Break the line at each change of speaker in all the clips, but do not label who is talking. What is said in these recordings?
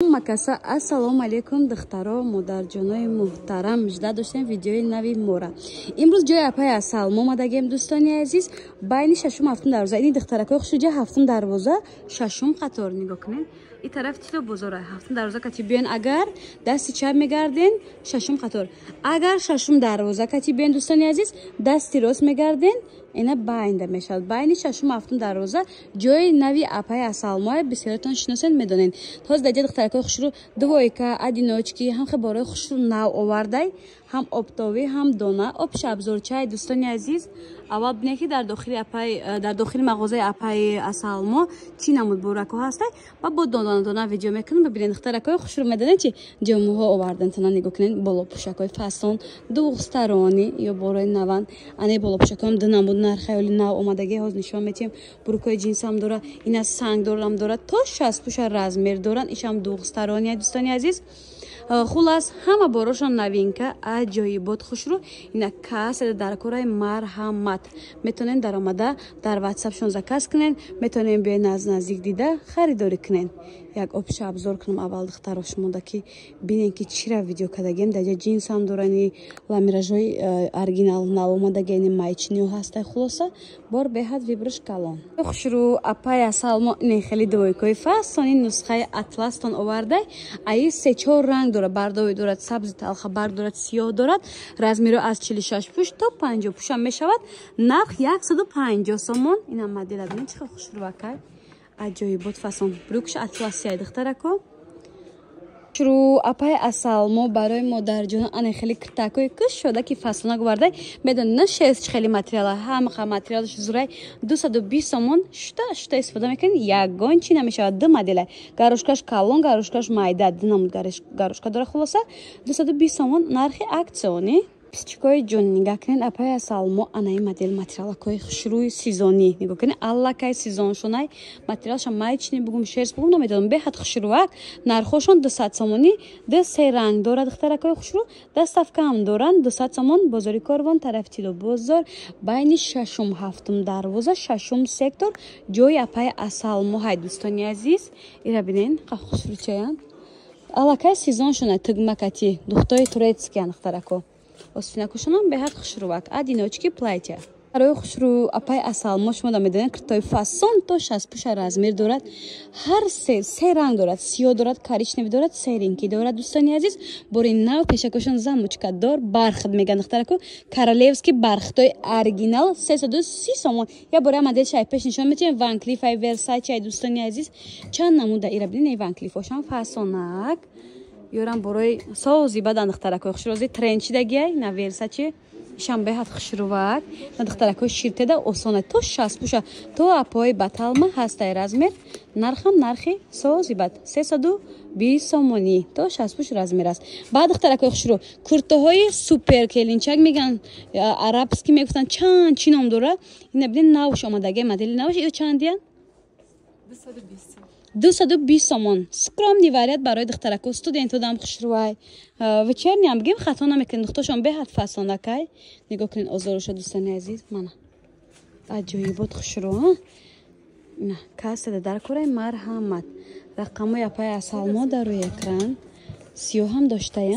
Макаса, ассалому алайкум, духтаро, модарҷонои муҳтарам. Жда доштем видеои нави мора. Имрӯз ҷои апаи Асалмо омадагем, дӯстони азиз, байни шашум ҳафтум дарвоза. Ини духтаракои хушуҷа, ҳафтум дарвоза, шашум қатор, нигоҳ кунед. И тараф тило бозора, ҳафтум дарвоза кати биён, агар дасти чап мегарден, шашум қатор. Агар шашум дарвоза кати биён, дӯстони азиз, дасти рост мегарден, ина байнда мешавад. Байни шашум ҳафтум дарвоза ҷои нави апаи Асалмоя, бисёртон шиносен, медонен. Ҳозир дар ҷа духтаракои хушрӯ двойка, одиночки, ҳам хебораи хушрӯ нав овардай, ҳам оптовӣ, ҳам дона, обшабзорчай, дӯстони азиз. Аввал бинед, ки дар дохили апаи, дар дохили мағозаи апаи Асалмо чӣ намуд бурако ҳастай, ва бо дона дона видео мекунем. Бибинед, духтаракои хушрӯ, медонед, чи ҷомаҳо овардан тана, нигоҳ кунед, болопӯшакҳои фасон, двухсторонний ё борои наванд. Ане болопӯшакҳоам ду намуд, нархаёли нав омадагӣ, ҳозир нишон метиҳем. Бурукҳои ҷинсам дора, ина сангдорам дора, то 60 пуша размер доранд, ишам двухсторонний, дӯстони азиз. Хулас, ҳама борошон новинка, аҷоибот, хушрӯ. Ина касе дар кораи, марҳамат, метавонед даромада дар ватсапшон заказ кунед, метавонед биёед, аз наздик дида харидорӣ кунед. Як обша обзор кунам аввал, духтаро, шумода, ки бинем, ки чира видео кардагем. Даҷа ҷинсам дорани, ламиражҳои оригинал нав омадагени, маечный ҳастай. Хулоса, бор беҳад выбор ш калон, хушрӯ. Апай Асалмо не хеле двойка и фасони нусхаи атластон овардай. Аи се чор ранг дорад: бордовый дорад, сабзи талха барг дорад, сиёҳ дорад. Размеро аз 46 пуш то 50 пушам мешавад. Нарх 150 сомон. Инам модела бинед, чӣ хел хушрӯакай, аҷоибот, фасон. Брюк ш атласияй, духтарако. Шурӯъ апай Асалмо барои модарҷона ане хеле киртакҳои кушода, ки фасона говардай. Медонед, на шерсть хеле материала, ҳамақа материалаш зурай. 220 сомон. Шута шута истифода мекунед, ягон чи намешавад. Ду модела: горошка ш калон, горошка ш майда, ду намуд горошка дора. Хулоса, 220 сомон, нархи акционный. Писчикои ҷон, нигоҳ кунед, апай Асалмо анаи модел материалакҳои хушрӯи сезонӣ, нигоҳ кунед, аллакай сезоншонай. Материалша маечный бугум, шерсть бугум, намедонам, беҳад хушрӯак. Нархошон 200 сомонӣ, ду се ранг дорад, духтаракҳои хушрӯ. Доставка ам доранд. 200 сомон. Бозори Корвон, тарафи Тило бозор, байни шашум ҳафтум дарвоза, шашум сектор, ҷои апаи Асалмо ҳай, дӯстони азиз. Ира бинен, хушрӯчаян, аллакай сезоншонай, тугмакати духтои турецкий ян, духтарако. Остинакушонам беҳад хушрӯвак, одиночки платья. Барои хушрӯ апай Асалмо, шумо да медонед, киртои фасон, то 60 пуша размер дорад. Ҳар се се ранг дорад: сиёҳ дорад, коричневый дорад, серенький дорад, дӯстони азиз. Бори нав, пешакошон замочка дор, бархат меган, духтараку, королевский бархатои оригинал, 330 сомон. Я бора модел шай пеш нишон метиҳем. Ван Клифай, Версачай, дӯстони азиз, чанд намуда. Ира бинед, Ван Клифошам фасонак, ёрам борои сози бадан, духтаракои хушрӯзи, тренд шидагиай на Версачи, ишам беҳад хушрӯвак. На духтаракои ширтеда осона, то 60 пуша, то апои баталма ҳастай размер. Нархам нархи сози бад, 320 сомонӣ, то 60 пуш размер аст. Баъд, духтаракои хушрӯ, куртаҳои супер келинчак меган, арабский мегуфтанд, чанд чӣ ном дора. Ина бинед, навш омадаги, модели навш. Ё чандиян? 220 сомон. Скромный вариант барои духтараку, студентодам хушрӯвай, вечерний ам бигем, хато намекунед. Духтошон беҳад фасонакай. Нигоҳ кунед озоруша, дӯстони азиз, мана аҷоибот, хушрӯ. На каседа дар кораи, марҳамат, рақамои апаи Асалмо дар рӯи экран. Сиёҳам доштая,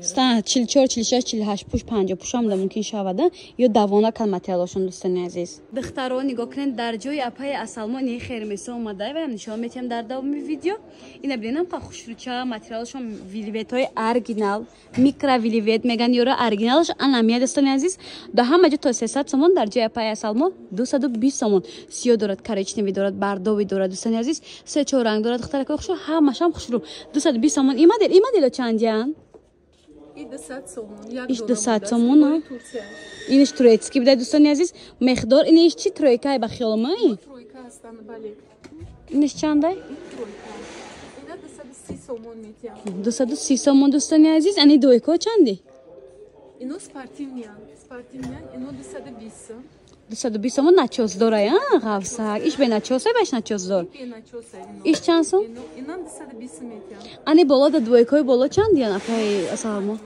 44, 46, 48 пуш, 50 пушам да мумкин шавада ё давона кан материалошон, дӯстони азиз. Духтаро, нигоҳ кунед, дар ҷои апаи Асалмо не хермесо омада, ваям нишон метиҳам дар давоми видео. Ина биненам, қа хушрӯча материалошон, вельвет ҳои оригинал, микровельвет меган ёра, оригиналаш анамия, дӯстони азиз. Да ҳама ҷо то 300 сомон, дар ҷои апаи Асалмо 220 сомон. Сиёҳ дорад, коричневый дорад, бордовый дорад, дӯстони азиз, се чор ранг дорад, духтаракои хушрӯ, ҳамашам хушрӯ. 220 сомон. И модел, и модело чандиян? Иш 200 сомон. Иниш турецкий бидай, дӯстони азиз, мехдор. Иниш чи, тройка й ба хиёлмай? Иниш чандай? 230 сомон, дӯстони азиз. Ани двойка о чанди?
Ино спортивный ян, спортивный ян, ино 220.
220 сомон. Начёс дорай, ғафсак. Иш беначёсай, ба иш начёсдор? Иш чанд сом? Ани боло да двойка и боло чандиян, апаи Асалмо?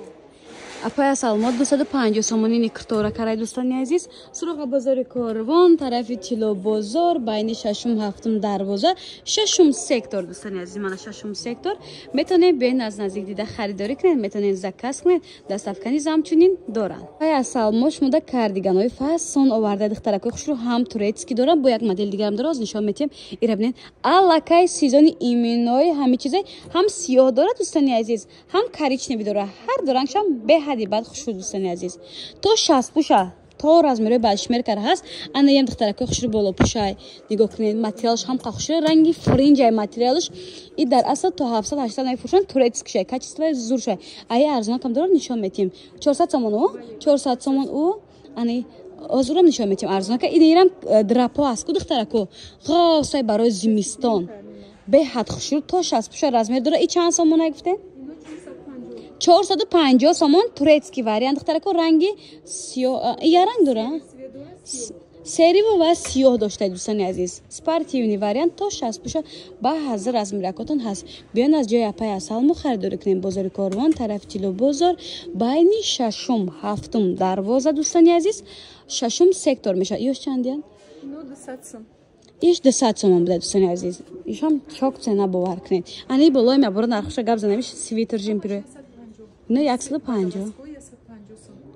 Апай Асалмо 250 сомонӣ никртора карай, дӯстони азиз. Суроға бозори Корвон, тарафи Тило бозор, байни шашум ҳафтум дарвоза, шашум сектор, дӯстони азиз, мана шашум сектор. Метавонед бен аз наздик дида харидорӣ кунед, метавонед заказ кунед, доставка низ ҳамчунин доранд. Апай Асалмо шумода кардиганҳои фасон оварда, духтаракои хушрӯ, ҳам турецкий доранд, бо як модели дигарам дора, оз нишон метиҳем. Ира бинед, аллакай сезони именои ҳами чизе ҳам сиёҳ дорад, дӯстони азиз, ҳам коричневый дорад, ҳар ду рангшам беҳади бад хушрӯ, дӯстони азиз. То 60 пуша, то размерои бадшмер кара ҳаст. Ана ям духтаракои хушрӯ болопӯшай, нигоҳ кунед, материалш ҳам хушрӯ, ранги фринҷай материалш. И дар асл то 700-800 мефурӯшанд, турецкий шай, качествои зур шай. Ая арзонакам дорад, нишон метиҳем. 400 сомон ӯ, 400 сомон ӯ. Ани ҳозирам нишон метиҳем арзонака. Инирам драпо аст ку, духтарако, ғосай барои зимистон беҳад хушрӯ, то 60 пуша размер дорад. И чанд сомона гуфтем? 450 сомон, турецкий вариант, духтарако, ранги сиёҳ, я ранг дора, сериву ва сиёҳ дошта, дӯстони азиз, спортивный вариант, то 60 пуша ба ҳазир размеракотон ҳаст. Биён аз ҷои апай Асалмо харидорӣ кунем. Бозори Корвон, тарафи Тило бозор, байни шашум ҳафтум дарвоза, дӯстони азиз, шашум сектор мешавад. Ёш чандиян? Иш 200 сомон буда, дӯстони азиз. Ишам чок цена, бовар кунед. Ани болои маборо нархоша гап занамиш, свитер жемпер ино 150,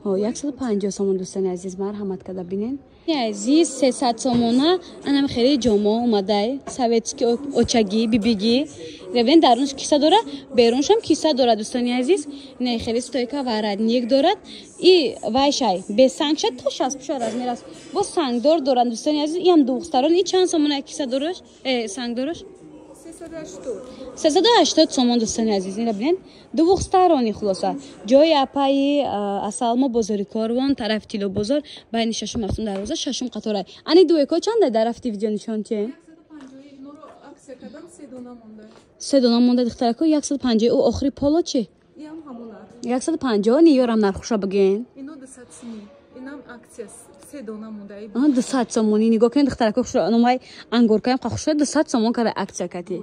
150 сомон, дӯстони азиз, марҳамат карда бинен. Азиз, 300 сомона анам хеле ҷомо омадай, советский, очагӣ, бибигӣ. Ребен, дарунш киса дора, беруншам киса дора, дӯстони азиз. Ина хеле стойка, воротник дорад и вайшай бесангша, то 60 пуша размер аст, бо сангдор доранд, дӯстони азиз. Иам двухсторон. И чанд сомона киса дораш, сангдораш? 380 сомон, дӯстони азиз. Ина бинед, двухсторонний. Хулоса, ҷои апаи Асалмо бозори Корвон, тарафи Тило бозор, байни шашум ҳафтум дарвоза, шашум қатора. Ани дуэко чанда дар рафти видео нишон тием? Се дона монда, духтарако, 150. Ӯ охири поло чи? 150. Ниёрам нархуша бигӯен. 200 сомонӣ. Нигоҳ кунед, духтарако, хушрӯ, ангоркаям хушрӯ, 200 сомон кара акция кати.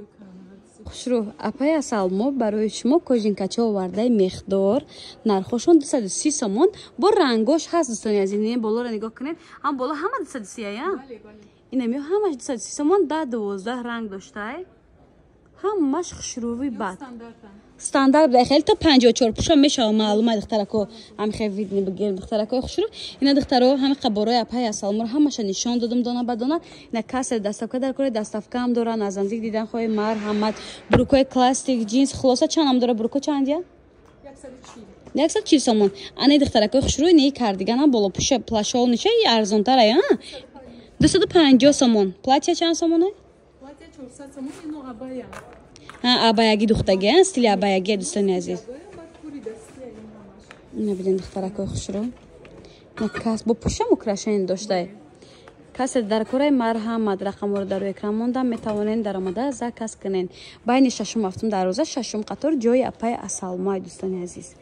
Хушрӯ, апаи Асалмо барои шумо кожинкача овардаи мехдор, нархошон 230 сомон, бо рангош ҳаст, дӯстони азиз. Болоро нигоҳ кунед, ҳам боло ҳама 230 я, инамё ҳамаш 230 сомон, 10-12 ранг доштай, ҳамаш хушрӯви бад стандарт буда, хеле то 54 пуша мешава, маълума, духтарако, ҳам хел видни бигирем, духтаракои хушрӯ. Ина, духтаро, ҳами қаборои апаи Асалморо ҳамаша нишон додум дона ба дона. Ина касе доставка дар кори, доставкаам доран, аз наздик дидан хоҳи, марҳамат. Брюкои классик, ҷинс, хулоса, чандам дора брюко? Чандия? 140 сомон. Ани, духтаракои хушрӯ, ини кардиганам болопуша, плащол ниша, и арзонтара, 250 сомон. Платья чанд сомона? Абаяги духтаги, стили абаяги, дӯстони азиз. Ина биден, духтаракои хушрӯ, кас бо пушам украшение доштай. Касе дар кораи, марҳамат, рақамҳоро дар рӯи экран мондам, метавонед даромада заказ кунед. Байни шашум ҳафтум дарвоза, шашум қатор, ҷои апаи Асалмоай, дӯстони азиз.